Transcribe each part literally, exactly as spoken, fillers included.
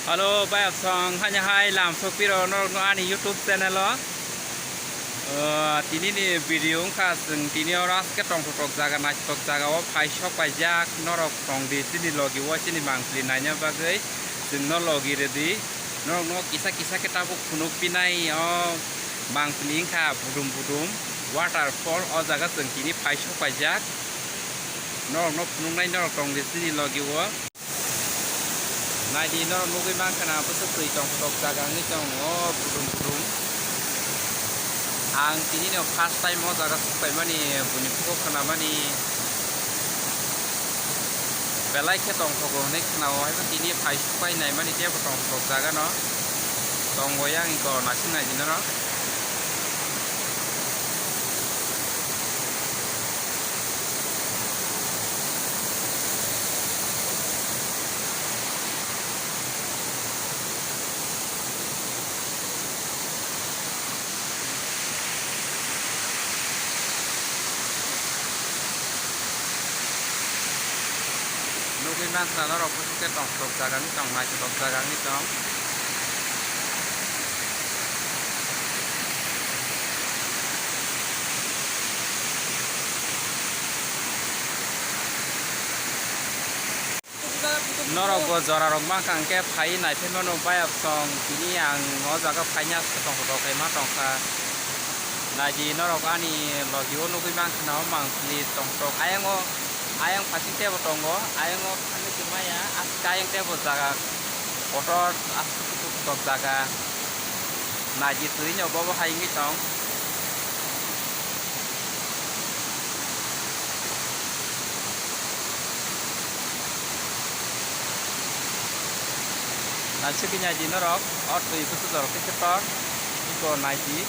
Hello, bayapsong, haini hai lam sokpiro norokno ani YouTube channel o. O, tini ni video wngkha chwng tini oro aske tongthok jaga, naithok jaga o phai sok paijak, norok tong di chini logi o chini mangpili naina bagwi chwngno logi rwdi. Norokno kisa kisa khe tabuk phunuk pinai o mangpili wngkha budum budum waterfall, o jaga chwng tini phai sok paijak. Norokno phunuknai norok tong di chini logi o. Naidi norok nugwi mankha na bwswk twi tongthok jaga wngwi tongo budum budum. Ang tini no first time o jaga sokpaimani, buini kok khnamani belai khe tongthogo hwnwi khnao, haibo tini phai sokpai naimani teibo tongthok jaga no tongo yang iko naising naidi norok. Nugwi mankha norok bwswk khe tongthok jaga wngwi tong, naithothok jaga wngwi tong. Norok bo jora rok mankha hwnkhe phai naiphaimano bayapsong tini ang o jaga phaina tongthok khe ma tongkha. Naidi norok ani logi o nugwi mankha na o mangpili tongthok ayang o. Ayang phaising tebo tongo, ayang o thangwi tongmaya, aske ayang tebo jaga kotor, aske kuchuk kuchuk jaga. Naidi twi no bobo hai wngwi tong. Naisugwi naidi norok, o twi bwswk jorok khe kotor, iko naidi.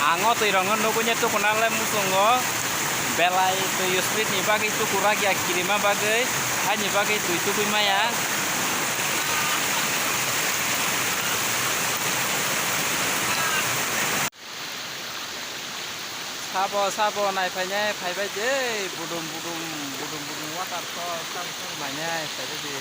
Ang o twi rok no nugwi ne tukuna le muchungo belai twi speed ni bagwi tuku rak ya kirima bagwi haini bagwi twi tubui maya. Sabo, sabo, nai phainai, phaibai de, budum, budum, budum, budum, waterfall, sabo, sabo, nainai, phaibai de.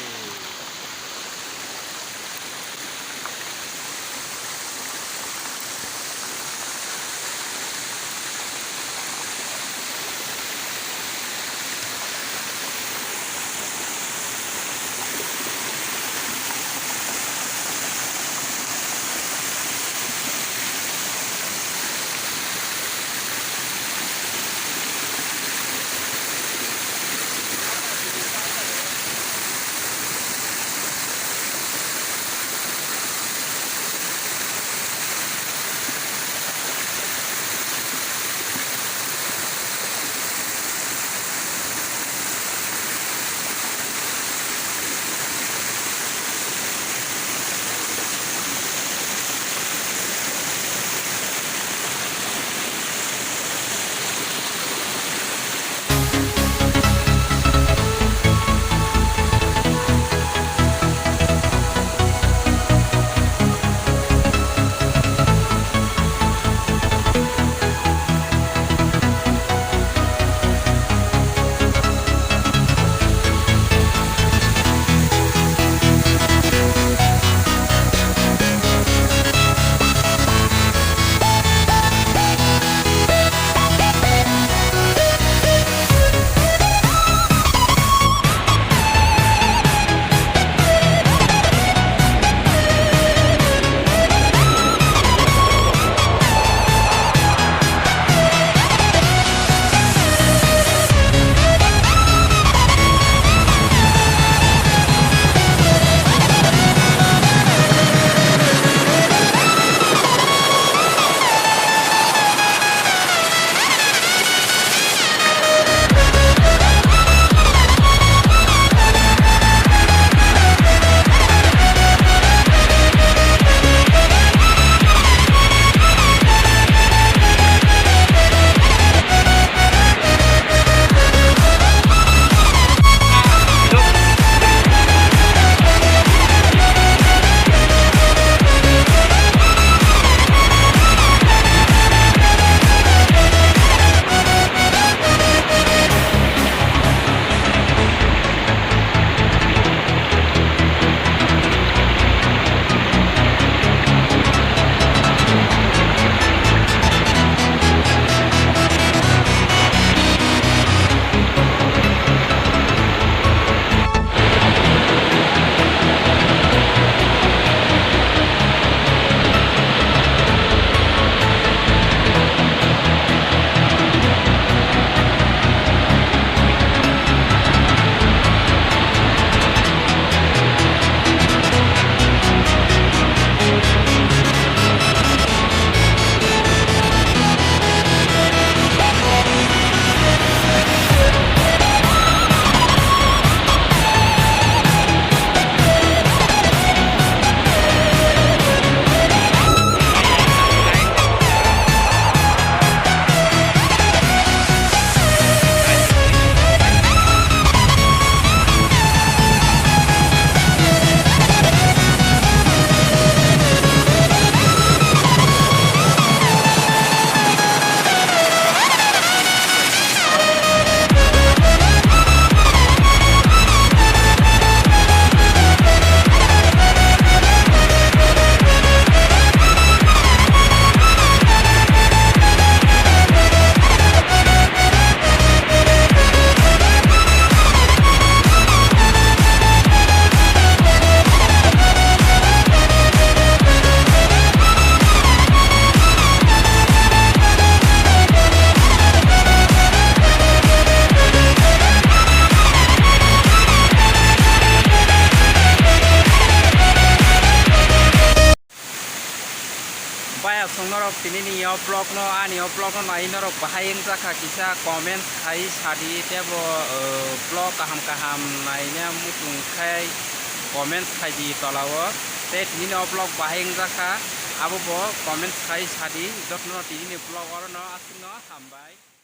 Chwng norok tinini o vlog no, ani o vlog no nai norok bahai wngjakha kisa comment khai sadi, tebo, uh, vlog kaham kaham naina muchung khai comment khaidi tola o. Tei tinini o vlog bahai wngjakha, abo bo comment khai sadi. Jotono tinini vlog oro no aswk no hambai.